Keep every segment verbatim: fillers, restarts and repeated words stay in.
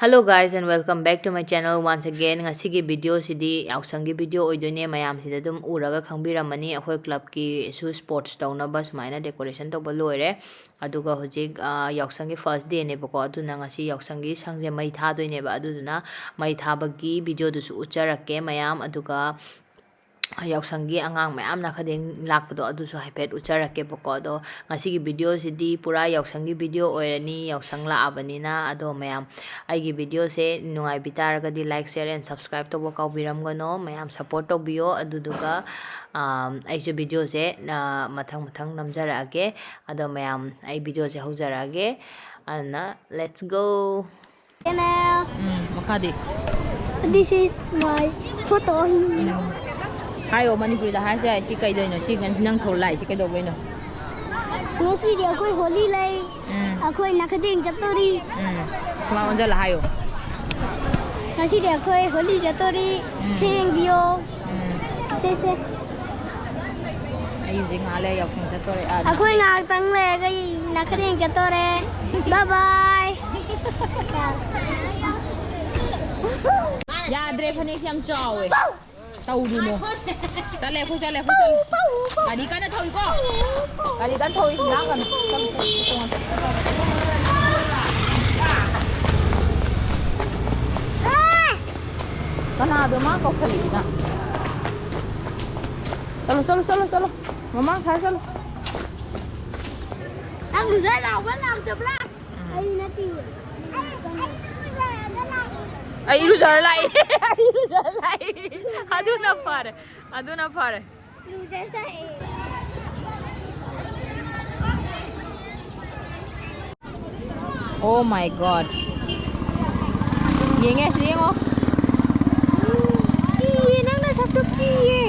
Hello guys and welcome back to my channel once again. ꯉꯁꯤꯒꯤ ꯚꯤꯗꯤꯑꯣꯁꯤꯗꯤ ꯌꯥꯎꯁꯪꯒꯤ video ꯑꯣꯏꯗꯣꯏꯅꯦ꯫ ꯃꯌꯥꯝꯁꯤꯗ ꯑꯗꯨꯝ ꯎꯔꯒ ꯈꯪꯕꯤꯔꯝꯃꯅꯤ, ꯑꯩꯈꯣꯏ ꯀ꯭ꯂꯕꯀꯤꯁꯨ ꯁ꯭ꯄꯣꯔꯠꯁ ꯇꯧꯅꯕ ꯁꯨꯃꯥꯏꯅ ꯗꯦꯀꯣꯔꯦꯁꯟ ꯇꯧꯕ ꯂꯣꯏꯔꯦ꯫ ꯑꯗꯨꯒ ꯍꯧꯖꯤꯛ ꯌꯥꯎꯁꯪꯒꯤ ꯐꯥꯔꯁ ꯗꯦꯅꯦꯕꯀꯣ, ꯑꯗꯨꯅ ꯉꯁꯤ ꯌꯥꯎꯁꯪꯒꯤ ꯁꯪꯁꯦ ꯃꯩ ꯊꯥꯗꯣꯏꯅꯦꯕ꯫ ꯑꯗꯨꯗꯨꯅ ꯃꯩ ꯊꯥꯕꯒꯤ ꯚꯤꯗꯤꯑꯣꯗꯨꯁꯨ ꯎꯠꯆꯔꯛꯀꯦ ꯃꯌꯥꯝ꯫ ꯑꯗꯨꯒ ꯌꯥꯎꯁꯪꯒꯤ ꯑꯉꯥꯡ ꯃꯌꯥꯝ ꯅꯥꯈꯗꯦꯡ ꯂꯥꯛꯄꯗꯣ, ꯑꯗꯨꯁꯨ ꯍꯥꯏꯐꯦꯠ ꯎꯠꯆꯔꯛꯀꯦꯕꯀꯣ꯫ ꯑꯗꯣ ꯉꯁꯤꯒꯤ ꯚꯤꯗꯤꯑꯣꯁꯤꯗꯤ ꯄꯨꯔꯥ ꯌꯥꯎꯁꯪꯒꯤ ꯚꯤꯗꯤꯑꯣ ꯑꯣꯏꯔꯅꯤ, ꯌꯥꯎꯁꯪ ꯂꯥꯛꯑꯕꯅꯤꯅ꯫ ꯑꯗꯣ ꯃꯌꯥꯝ, ꯑꯩꯒꯤ ꯚꯤꯗꯤꯑꯣꯁꯦ ꯅꯨꯡꯉꯥꯏꯕꯤ ꯇꯥꯔꯒꯗꯤ like, share and subscribe ꯇꯧꯕ ꯀꯥꯎꯕꯤꯔꯝꯒꯅꯣ꯫ ꯃꯌꯥꯝ ꯁꯞꯄꯣꯔꯠ ꯇꯧꯕꯤꯌꯣ꯫ ꯑꯗꯨꯗꯨꯒ ꯑꯩꯁꯨ ꯚꯤꯗꯤꯑꯣꯁꯦ ꯃꯊꯪ ꯃꯊꯪ ꯅꯝꯖꯔꯛꯑꯒꯦ꯫ ꯑꯗꯣ ꯃꯌꯥꯝ, ꯑꯩ ꯚꯤꯗꯤꯑꯣꯁꯦ ꯍꯧꯖꯔꯛꯑꯒꯦ꯫ ꯑꯗꯨꯅ let's go. Channel. ꯎꯝ, ꯃꯈꯥꯗꯤ? This is my photo. ꯎꯝ. ꯍꯥꯏꯌꯣ, ꯃꯅꯤꯄꯨꯔꯤꯗ ꯍꯥꯏꯔꯁꯨ ꯌꯥꯏ꯫ ꯁꯤ ꯀꯩꯗꯧꯅꯣ? ꯁꯤ ꯅꯪ ꯊꯣꯔꯛ ꯂꯥꯛꯏꯁꯤ ꯀꯩꯗꯧꯕꯩꯅꯣ? ꯉꯁꯤꯗꯤ ꯑꯩꯈꯣꯏ ꯍꯣꯂꯤ ꯂꯩ꯫ ꯎꯝ. ꯑꯩꯈꯣꯏ ꯅꯥꯈꯗꯦꯡ ꯆꯠꯇꯣꯔꯤ꯫ ꯎꯝ. ꯁꯨꯃꯥꯏ ꯑꯣꯟꯁꯤꯜꯂ ꯍꯥꯏꯌꯣ꯫ ꯉꯁꯤꯗꯤ ꯑꯩꯈꯣꯏ ꯍꯣꯂꯤ ꯆꯠꯇꯣꯔꯤ꯫ ꯎꯝ. ꯁꯦꯡꯕꯤꯌꯣ꯫ ꯎꯝ. ꯁꯦ, ꯁꯦ꯫ ꯑꯩ ꯍꯧꯖꯤꯛ ꯉꯥꯏꯍꯥꯛ ꯂꯩꯔ ꯌꯥꯎꯁꯪ ꯆꯠꯇꯣꯔꯦ꯫ ꯑꯥꯗ. ꯑꯩꯈꯣꯏ ꯉꯥꯏꯍꯥꯛꯇꯪ ꯂꯩꯔꯒ ꯅꯥꯈꯗꯦꯡ ꯆꯠꯇꯣꯔꯦ꯫ Bye bye. ꯌꯥꯗ꯭ꯔꯦ, ꯐꯅꯦꯛꯁꯦ ꯌꯥꯝ ꯆꯥꯎꯋꯦ꯫ ꯇꯧꯔꯨꯅꯣ꯫ ꯆꯠꯂꯦ, ꯑꯩꯈꯣꯏ ꯆꯠꯂꯦ, ꯑꯩꯈꯣꯏ ꯆꯠꯂꯦ꯫ ꯒꯥꯔꯤ ꯀꯟꯅ ꯊꯧꯏꯀꯣ꯫ ꯒꯥꯔꯤ ꯀꯟꯅ ꯊꯧꯏ, ꯂꯥꯡꯒꯅꯨ꯫ ꯆꯠꯂꯨ, ꯆꯠꯂꯨ, ꯆꯠꯂꯨ꯫ ꯀꯅꯥꯗꯣ ꯃꯥ ꯀꯧꯁꯜꯂꯛꯏꯁꯤꯅ? ꯆꯠꯂꯣ, ꯆꯠꯂꯣ, ꯆꯠꯂꯣ, ꯆꯠꯂꯣ꯫ ꯃꯃꯥꯡ ꯊꯥꯔ ꯆꯠꯂꯣ꯫ ꯅꯪ ꯂꯨꯖ ꯂꯥꯛꯄ꯭ꯔꯥ ꯂꯥꯛꯇꯕ꯭ꯔꯥ? ꯑꯩ ꯅꯠꯇꯦ꯫ ꯑꯩ ꯏꯔꯨꯖꯔ ꯂꯥꯛꯏ꯫ ꯑꯩ ꯏꯔꯨꯖꯔ ꯂꯥꯛꯏ꯫ ꯑꯗꯨꯅ ꯐꯔꯦ꯫ ꯑꯗꯨꯅ ꯐꯔꯦ꯫ ꯂꯨꯖ ꯂꯥꯛꯑꯦ꯫ Oh my God. ꯌꯦꯡꯉꯦ, ꯁꯤꯗ ꯌꯦꯡꯉꯣ꯫ ꯀꯤꯌꯦ, ꯅꯪ ꯅꯁꯛꯇꯣ ꯀꯤꯌꯦ꯫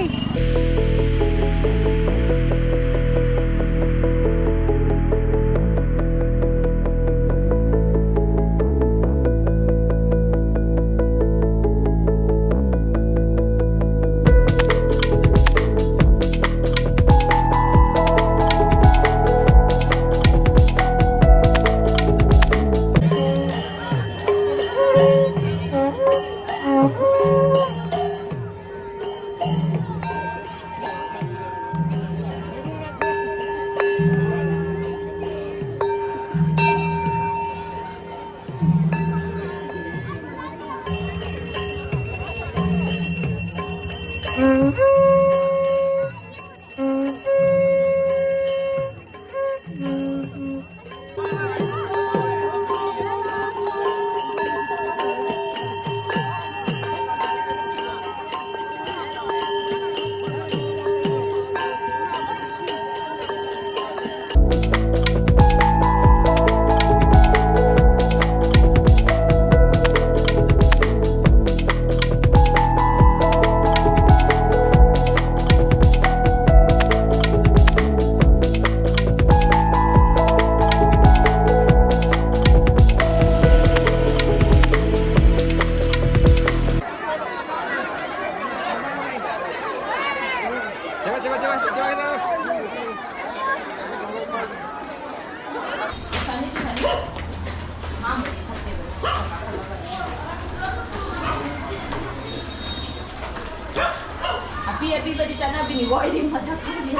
ꯑꯄꯤꯕꯗꯤ ꯆꯠꯅꯕꯤꯅꯤꯀꯣ, ꯑꯩꯗꯤ ꯃꯁꯛ ꯈꯪꯗꯦ꯫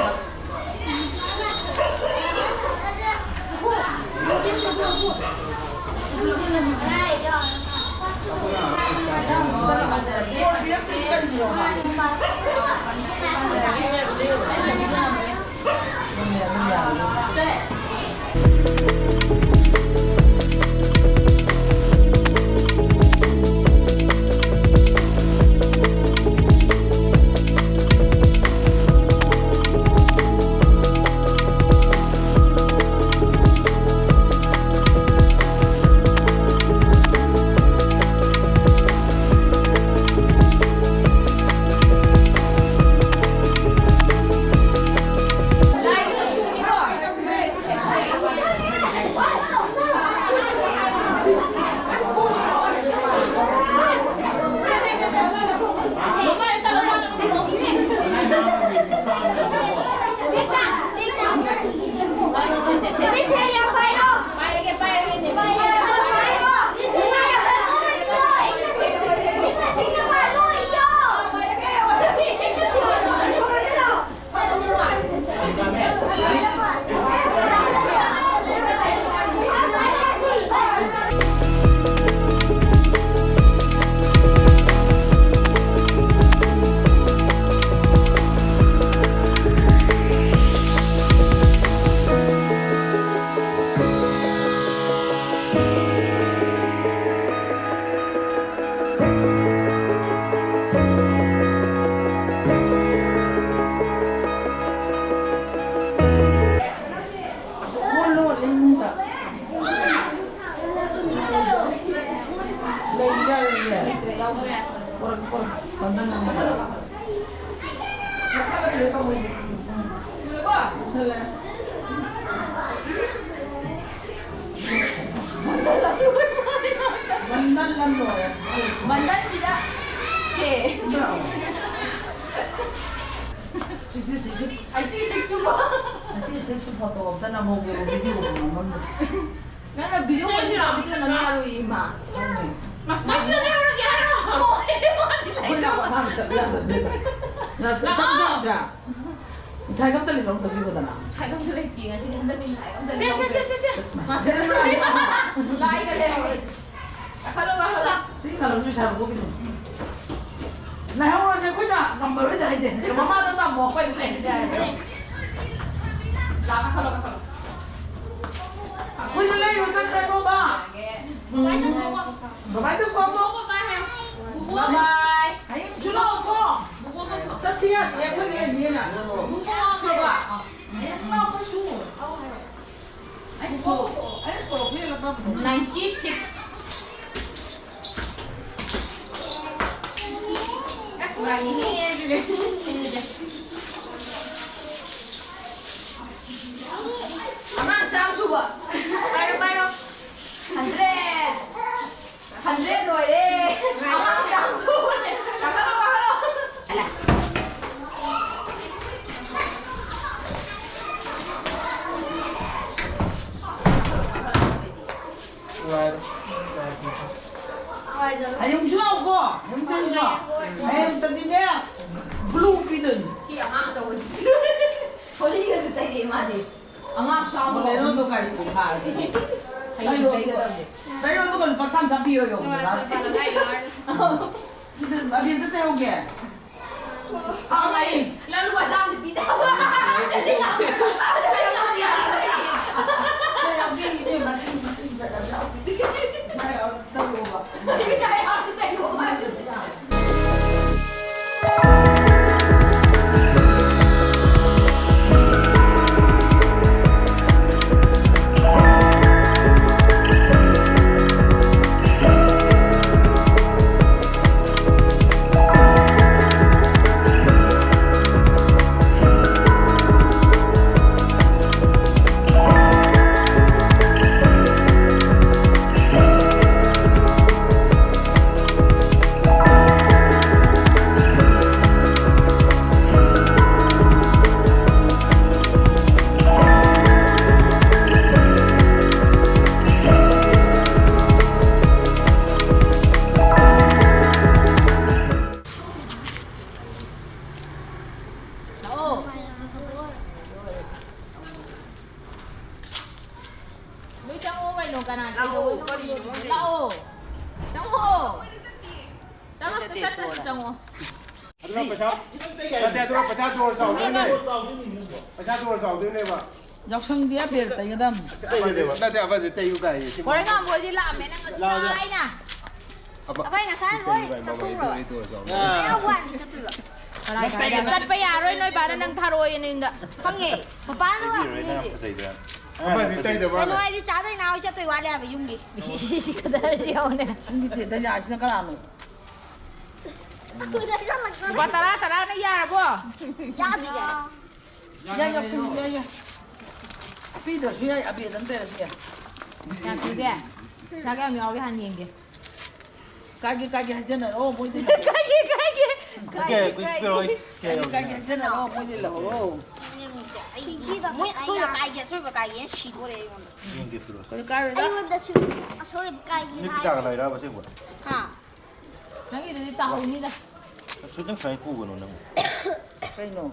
ꯃꯟꯗꯟ ꯂꯟ ꯂꯣꯏꯔꯦ꯫ ꯃꯟꯗꯟꯒꯤꯗ ꯁꯦ꯫ Sixty six. ꯑꯩꯠꯇꯤ ꯁꯤꯛꯁ ꯁꯨꯕ꯫ ꯑꯩꯠꯇꯤ ꯁꯤꯛꯁ ꯐꯣꯇꯣ ꯑꯝꯇ ꯅꯝꯍꯧꯒꯦꯕ, ꯚꯤꯗꯤꯑꯣ ꯑꯃ ꯅꯝꯍꯧꯒꯦ꯫ ꯅꯪꯅ ꯚꯤꯗꯤꯑꯣ ꯀꯣꯜ ꯇꯧꯕꯤꯒꯅꯨ ꯌꯥꯔꯣꯏꯌꯦ, ꯏꯃꯥ꯫ ꯅꯪꯁꯤꯅ ꯂꯩꯍꯧꯔꯒꯦ ꯍꯥꯏꯔꯣ? ꯍꯣꯏ, ꯃꯥꯗꯤ ꯂꯩ꯫ ꯑꯩꯈꯣꯏ ꯂꯥꯛꯄ ꯀꯥꯟꯗ ꯆꯠꯄ ꯌꯥꯗꯕꯅꯦꯕ꯫ ꯆꯥꯛ ꯆꯥꯛ ꯆꯥꯁꯤꯔꯥ? ꯃꯤꯊꯥꯏ ꯑꯝꯇ ꯂꯩꯕ꯭ꯔꯣ? ꯑꯝꯇ ꯄꯤꯈꯣꯗꯅ꯫ ꯃꯤꯊꯥꯏ ꯑꯝꯇ ꯂꯩꯇꯦ ꯉꯁꯤꯗꯤ, ꯍꯟꯗꯛꯇꯤ ꯃꯤꯊꯥꯏ ꯑꯝꯇ ꯁꯦ, ꯁꯦ, ꯂꯩꯍꯧꯗꯦ꯫ ꯁꯦ, ꯁꯦ, ꯁꯦ꯫ ꯃꯥ ꯂꯥꯏꯗ ꯂꯩꯍꯧꯔꯁꯤ꯫ ꯀꯥꯈꯠꯂꯣ, ꯀꯥꯈꯠꯂꯣ꯫ ꯁꯤ ꯀꯥꯈꯠꯂꯣ, ꯁꯤ ꯁꯥꯕ ꯀꯣꯛꯈꯤꯅꯤ꯫ ꯂꯩꯍꯧꯔꯁꯦ, ꯑꯩꯈꯣꯏꯗ ꯉꯝꯃꯔꯣꯏꯗ ꯍꯥꯏꯗꯦ꯫ ꯃꯃꯥꯗ ꯇꯝꯃꯣ, ꯑꯩꯈꯣꯏꯗ ꯂꯩ꯫ ꯂꯥ, ꯀꯥꯈꯠꯂꯣ, ꯀꯥꯈꯠꯂꯣ꯫ ꯑꯩꯈꯣꯏꯗ ꯂꯩꯔꯨ ꯆꯠꯈ꯭ꯔꯅꯣꯕ꯫ ꯎꯝ꯫ ꯕꯕꯥꯏꯗ ꯐꯝꯃꯣ꯫ ꯕꯕꯥꯏ꯫ ꯍꯌꯦꯡꯁꯨ ꯂꯥꯛꯑꯣꯀꯣ꯫ ꯆꯠꯁꯤ ꯌꯥꯗꯦ, ꯑꯩꯈꯣꯏꯗ ꯂꯩꯅꯤꯅ꯫ ꯕꯕꯥ꯫ ꯍꯌꯦꯡ ꯂꯥꯛꯑꯣ, ꯑꯩꯈꯣꯏꯁꯨ꯫ ꯑꯩ ꯁꯣꯔꯣꯛ-, ꯑꯩ ꯁꯣꯔꯣꯛꯇ ꯌꯣꯜꯂꯛꯄ ꯕꯗꯣ꯫ Ninety six꯫ ꯑꯁ, ꯃꯥꯒꯤ ꯍꯦ ꯑꯗꯨꯗꯤ꯫ ꯑꯉꯥꯡ ꯆꯥꯝ ꯁꯨꯕ꯫ ꯄꯥꯏꯔꯣ, ꯄꯥꯏꯔꯣ꯫ Hundred꯫ Hundred ꯂꯣꯏꯔꯦ꯫ ꯑꯉꯥꯡ ꯆꯥꯝ ꯁꯨꯕꯅꯦ꯫ ꯀꯥꯈꯠꯂꯣ, ꯀꯥꯈꯠꯂꯣ꯫ ꯍꯌꯦꯡꯁꯨ ꯂꯥꯛꯎꯀꯣ꯫ ꯍꯌꯦꯡ ꯆꯠꯂꯨꯀꯣ꯫ ꯍꯌꯦꯡꯇꯗꯤꯅꯦ, glue ꯄꯤꯗꯣꯏꯅꯤ꯫ ꯁꯤ ꯑꯉꯥꯡ ꯑꯆꯧꯕꯁꯤ꯫ ꯊꯣꯂꯤꯒꯁꯨ ꯇꯩꯔꯛꯑꯦ ꯃꯥꯗꯤ꯫ ꯑꯉꯥꯡ ꯆꯥꯕ ꯀꯩꯅꯣꯗꯣ ꯒꯥꯔꯤ ꯐꯥꯔꯦ꯫ ꯍꯌꯦꯡ ꯇꯩꯒꯗꯕꯅꯦ꯫ ꯇꯩꯔꯣ, ꯑꯗꯨꯒ ꯂꯨꯄꯥ ꯆꯥꯝ ꯆꯥꯝ ꯄꯤꯌꯣ, ꯌꯣꯡꯗ꯫ ꯁꯤꯗ ꯑꯕꯦꯟꯗ ꯇꯩꯍꯧꯒꯦ꯫ ꯑꯥ, ꯂꯩ꯫ ꯅꯪ ꯂꯨꯄꯥ ꯆꯥꯝꯗꯤ ꯄꯤꯗꯕ꯫ ꯀꯩꯅꯣ, ꯀꯅꯥ ꯀꯩꯗꯧꯕꯩꯅꯣ? ꯂꯥꯛꯑꯣ꯫ ꯆꯪꯉꯣ꯫ ꯆꯪꯉꯛꯇ ꯆꯠꯇ꯭ꯔꯁꯨ ꯆꯪꯉꯣ꯫ ꯑꯗꯨꯅ ꯄꯩꯁꯥ, ꯅꯠꯇꯦ, ꯑꯗꯨꯅ ꯄꯩꯁꯥ ꯖꯣꯔ ꯆꯥꯎꯗꯣꯏꯅꯦ꯫ ꯄꯩꯁꯥ ꯖꯣꯔ ꯆꯥꯎꯗꯣꯏꯅꯦꯕ꯫ ꯌꯥꯎꯁꯪꯗꯤ ꯑꯕꯦꯔ ꯇꯩꯒꯗꯕꯅꯤ꯫ ꯅꯠꯇꯦ, ꯑꯃꯁꯦ ꯇꯩꯌꯨ ꯀꯥꯏꯌꯦ꯫ ꯍꯣꯔꯦꯟ ꯉꯥꯟꯕ ꯍꯣꯏꯗꯤ ꯂꯥꯛꯑꯝꯃꯦ, ꯅꯪ ꯉꯁꯥꯏꯅ꯫ ꯑꯕ-, ꯑꯩꯈꯣꯏ ꯉꯁꯥꯏ ꯂꯣꯏ ꯆꯠꯊꯣꯛꯈ꯭ꯔꯕ꯫ ꯑꯩ ꯌꯥꯝ ꯋꯥꯠꯂꯤ ꯆꯠꯇꯣꯏꯕ꯫ ꯀꯗꯥꯏ ꯀꯗꯥꯏ? ꯆꯠꯄ ꯌꯥꯔꯣꯏ, ꯅꯣꯏ ꯕꯥꯅ ꯅꯪ ꯊꯥꯔꯛꯑꯣꯏꯌꯦ ꯅꯌꯨꯝꯗ꯫ ꯈꯪꯉꯦ, ꯄꯄꯥꯅ ꯂꯥꯛꯇꯣꯏꯅꯦ ꯍꯧꯖꯤꯛ꯫ ꯑꯃꯁꯦ ꯇꯩꯗꯕ ꯀꯩꯅꯣ ꯃꯥꯜꯂꯦ꯫ ꯍꯥꯏꯗꯤ ꯆꯥ ꯗꯥꯏꯅꯥ ꯍꯣꯏ ꯆꯠꯇꯣꯏ ꯋꯥꯠꯂꯤ ꯍꯥꯏꯕ ꯌꯨꯝꯒꯤ꯫ ꯏꯁ, ꯏꯁ, ꯏꯁ, ꯀꯗꯔꯁꯤ ꯌꯦꯡꯉꯨꯅꯦ꯫ ꯅꯪꯒꯤ ꯆꯦ ꯗꯥꯏꯅꯥꯁꯤꯅ ꯀꯅꯥꯅꯣ? ꯂꯨꯄꯥ ꯇꯔꯥ ꯇꯔꯥꯅ ꯌꯥꯔꯕꯣ? ꯌꯥꯗꯤꯌꯦ꯫ ꯌꯥꯏ, ꯌꯥꯏ, ꯌꯥꯏ, ꯌꯥꯏ꯫ ꯄꯤꯗ꯭ꯔꯁꯨ ꯌꯥꯏ, ꯑꯕꯦꯗ ꯑꯝ ꯄꯤꯔꯁꯨ ꯌꯥꯏ꯫ ꯌꯥꯝ ꯄꯤꯒꯦ? ꯄꯩꯁꯥ ꯀꯌꯥꯝ ꯌꯥꯎꯔꯒꯦ ꯍꯥꯟꯅ ꯌꯦꯡꯒꯦ꯫ ꯀꯥꯏꯒꯦ, ꯀꯥꯏꯒꯦ ꯍꯥꯏꯖꯟꯅꯔꯣ, ꯃꯣꯏꯗꯤ꯫ ꯀꯥꯏꯒꯦ, ꯀꯥꯏꯒꯦ, ꯅꯠꯇꯦ, ꯀꯥꯏꯒꯦ, ꯀꯨꯏ ꯄꯤꯔꯛꯑꯣ, ꯑꯩ ꯀꯥꯏꯒꯦ, ꯀꯩ ꯀꯥꯏꯒꯦ ꯌꯥꯎꯒꯦ? ꯍꯥꯏꯖꯟꯅꯔꯣ, ꯃꯣꯏꯗꯤ ꯂꯧꯍꯧꯔꯣ꯫ ꯃꯣꯏ ꯑꯁꯣꯏꯕ ꯀꯥꯏꯒꯦ, ꯑꯁꯣꯏꯕ ꯀꯥꯏꯒꯦꯅ ꯁꯤꯗꯣꯔꯦ ꯑꯩꯉꯣꯟꯗ꯫ ꯌꯦꯡꯒꯦ ꯄꯤꯔꯛꯑꯣ꯫ ꯀꯩꯅꯣ ꯀꯥꯏꯔꯣꯏꯗ꯫ ꯑꯩꯉꯣꯟꯗꯁꯨ ꯑꯁꯣꯏꯕ ꯀꯥꯏꯒꯦ ꯃꯤꯠ ꯍꯥꯏ꯫ ꯇꯥꯒ ꯂꯩꯔꯕ ꯑꯁꯦꯡꯕ? ꯍꯥ? ꯅꯪꯒꯤꯗꯨꯗꯤ ꯇꯥꯍꯧꯅꯤꯗ꯫ ꯁꯨꯇꯪ ꯁꯨꯃꯥꯏꯅ ꯄꯨꯒꯅꯨ ꯅꯪ꯫ ꯀꯩꯅꯣ?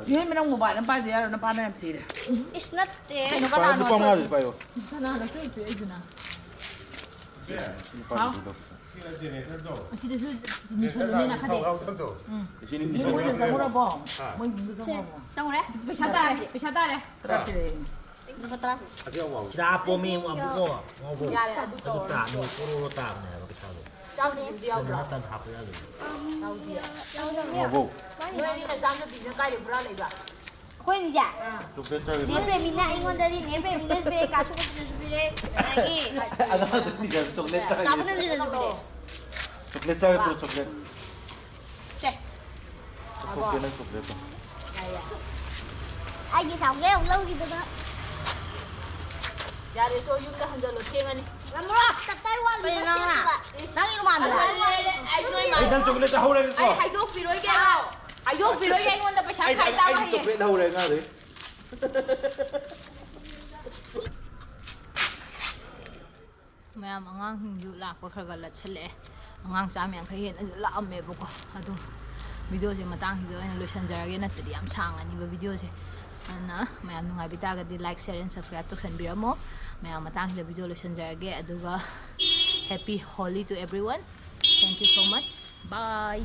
ꯏꯍꯦ, ꯅꯪ ꯃꯣꯕꯥꯏꯜ ꯑꯃ ꯄꯥꯏꯗ ꯌꯥꯔꯣꯏ, ꯅꯄꯥ ꯅꯌꯥꯝ ꯊꯤꯔꯦ꯫ ꯏꯁ, ꯅꯠꯇꯦ꯫ ꯀꯩꯅꯣ, ꯂꯨꯄꯥ, ꯀꯅꯥꯅꯣ ꯂꯨꯄꯥ ꯃꯉꯥꯗꯨꯗꯤ ꯄꯥꯏꯌꯣ꯫ ꯀꯅꯥꯅꯣ ꯆꯣꯏ ꯄꯤꯔꯛꯏꯗꯨꯅ? ꯂꯨꯄꯥ ꯍꯥꯎ? ꯃꯉꯥꯗꯨꯗꯤ ꯂꯧ꯫ ꯑꯁꯤꯗꯁꯨ ꯃꯤꯁꯜꯂꯨꯅꯦ ꯅꯥꯀꯟꯗꯩ꯫ ꯎꯝ꯫ ꯏꯆꯦ ꯅꯤꯡꯗꯤ ꯃꯣꯏ ꯁꯪꯉꯦ꯫ ꯃꯣꯏꯗ ꯆꯪꯉꯨꯔꯕꯣ? ꯃꯣꯏ ꯌꯨꯝꯗ ꯆꯪꯉꯨꯔꯕꯣ? ꯆꯪꯉꯨꯔꯦ꯫ ꯄꯩꯁꯥ ꯇꯥꯔꯦ, ꯄꯩꯁꯥ ꯇꯥꯔꯦ꯫ ꯇꯔꯥ ꯄꯤꯔꯛꯑꯦ꯫ ꯂꯨꯄꯥ ꯇꯔꯥ ꯄꯤ꯫ ꯑꯁꯤ ꯑꯋꯥꯡꯕ꯫ ꯁꯤꯗ ꯍꯥꯞꯄꯣꯃꯤ, ꯑꯃꯨꯛ ꯑꯃꯨꯛꯀꯣ꯫ ꯉꯥꯎꯕꯧ꯫ ꯌꯥꯔꯦ, ꯑꯗꯨ ꯑꯗꯨ ꯇꯧꯔꯅꯨ꯫ ꯇꯥꯕꯅꯤ, ꯀꯣꯔꯣꯔꯣ ꯇꯥꯕꯅꯦ ꯍꯥꯏꯕ ꯄꯩꯁꯥꯗꯣ꯫ ꯆꯥꯎꯅ ꯏꯕꯗꯤ ꯌꯥꯎꯗ꯭ꯔꯣ? ꯅꯥꯀꯟ ꯍꯥꯞꯄ ꯌꯥꯗꯕꯅꯤ꯫ ꯌꯥꯎꯗꯤꯌꯦ꯫ ꯉꯥꯎꯕꯧ꯫ ꯅꯣꯏ ꯑꯅꯤ ꯅꯆꯥꯅꯨꯄꯤꯁꯤꯅ ꯀꯥꯏꯗꯩ ꯍꯨꯔꯥꯜꯂꯛꯏꯕ? ꯑꯩꯈꯣꯏꯅꯤꯁꯦ? ꯑꯥ꯫ ꯆꯣꯀ꯭ꯂꯦꯠ ꯆꯥꯒꯦ꯫ ꯅꯦ ꯄ꯭ꯔꯦꯃꯤꯅꯥ ꯑꯩꯉꯣꯟꯗꯗꯤ ꯅꯦ ꯄ꯭ꯔꯦꯃꯤꯅꯥꯁꯨ ꯄꯤꯔꯛꯑꯦ, ꯀꯥꯁꯨ ꯄꯤꯔꯛꯑꯦ, ꯑꯗꯒꯤ ꯑꯉꯥꯡꯗꯨ ꯄꯤꯖꯕ ꯆꯣꯀ꯭ꯂꯦꯠ ꯆꯥꯒꯦ꯫ ꯀꯥ ꯄꯨꯅꯝꯁꯤꯗꯁꯨ ꯄꯤꯔꯛꯑꯦ꯫ ꯆꯣꯀ꯭ꯂꯦꯠ ꯆꯥꯒꯦ, ꯄꯨꯔꯛꯑꯣ, ꯆꯣꯀ꯭ꯂꯦꯠ꯫ ꯁꯦ꯫ ꯆꯥꯊꯣꯛꯀꯦ ꯅꯪ ꯆꯣꯀ꯭ꯂꯦꯠꯇꯣ꯫ ꯑꯩꯒꯤ ꯁꯥꯎꯒꯦ ꯑꯃꯨꯛ ꯂꯧꯈꯤꯗꯅ꯫ ꯌꯥꯔꯦ, ꯆꯣ, ꯌꯨꯝꯗ ꯍꯟꯖꯜꯂꯣ, ꯊꯦꯡꯉꯅꯤ꯫ ꯉꯝꯃꯔꯣꯏ, ꯀꯇꯔ ꯋꯥꯟꯗꯨꯅ ꯀꯩꯅꯣ ꯅꯪꯅ? ꯁꯦꯝꯃꯤꯕ꯫ ꯅꯪꯒꯤ ꯏꯃꯥꯟꯅꯕ꯫ ꯑꯩ ꯅꯣꯏ ꯑꯩ ꯅꯪ ꯆꯣꯀ꯭ꯂꯦꯠ ꯆꯥꯍꯧꯔꯒꯦꯀꯣ꯫ ꯑꯩ ꯍꯥꯏꯗꯣꯛꯄꯤꯔꯣꯏꯒꯦ, ꯍꯥꯏꯗꯣꯛꯄꯤꯔꯣꯏꯒꯦ, ꯑꯩꯉꯣꯟꯗ ꯄꯩꯁꯥ ꯑꯩ, ꯈꯥꯏ ꯑꯩ, ꯇꯥꯕ ꯑꯩ ꯍꯌꯦꯡ꯫ ꯆꯣꯀ꯭ꯂꯦꯠ ꯂꯧꯍꯧꯔꯦ ꯑꯉꯥꯡꯗꯩ꯫ ꯃꯌꯥꯝ ꯑꯉꯥꯡꯁꯤꯡꯁꯨ ꯂꯥꯛꯄ ꯈꯔ ꯈꯔ ꯂꯠꯁꯜꯂꯛꯑꯦ꯫ ꯑꯉꯥꯡ ꯆꯥꯝ ꯌꯥꯡꯈꯩ ꯍꯦꯟꯅꯁꯨ ꯂꯥꯛꯑꯝꯃꯦꯕꯀꯣ꯫ ꯑꯗꯣ ꯚꯤꯗꯤꯑꯣꯁꯦ ꯃꯇꯥꯡꯁꯤꯗ ꯑꯣꯏꯅ ꯂꯣꯏꯁꯤꯟꯖꯔꯒꯦ, ꯅꯠꯇ꯭ꯔꯗꯤ ꯌꯥꯝ ꯁꯥꯡꯉꯅꯤꯕ ꯚꯤꯗꯤꯑꯣꯁꯦ꯫ ꯑꯗꯨꯅ ꯃꯌꯥꯝ ꯅꯨꯡꯉꯥꯏꯕꯤ ꯇꯥꯔꯒꯗꯤ like, share and subscribe ꯇꯧꯁꯟꯕꯤꯔꯝꯃꯣ꯫ ꯃꯌꯥꯝ ꯃꯇꯥꯡꯁꯤꯗ video ꯂꯣꯏꯁꯟꯖꯔꯒꯦ꯫ ꯑꯗꯨꯒ happy Holi to everyone. Thank you so much. Bye.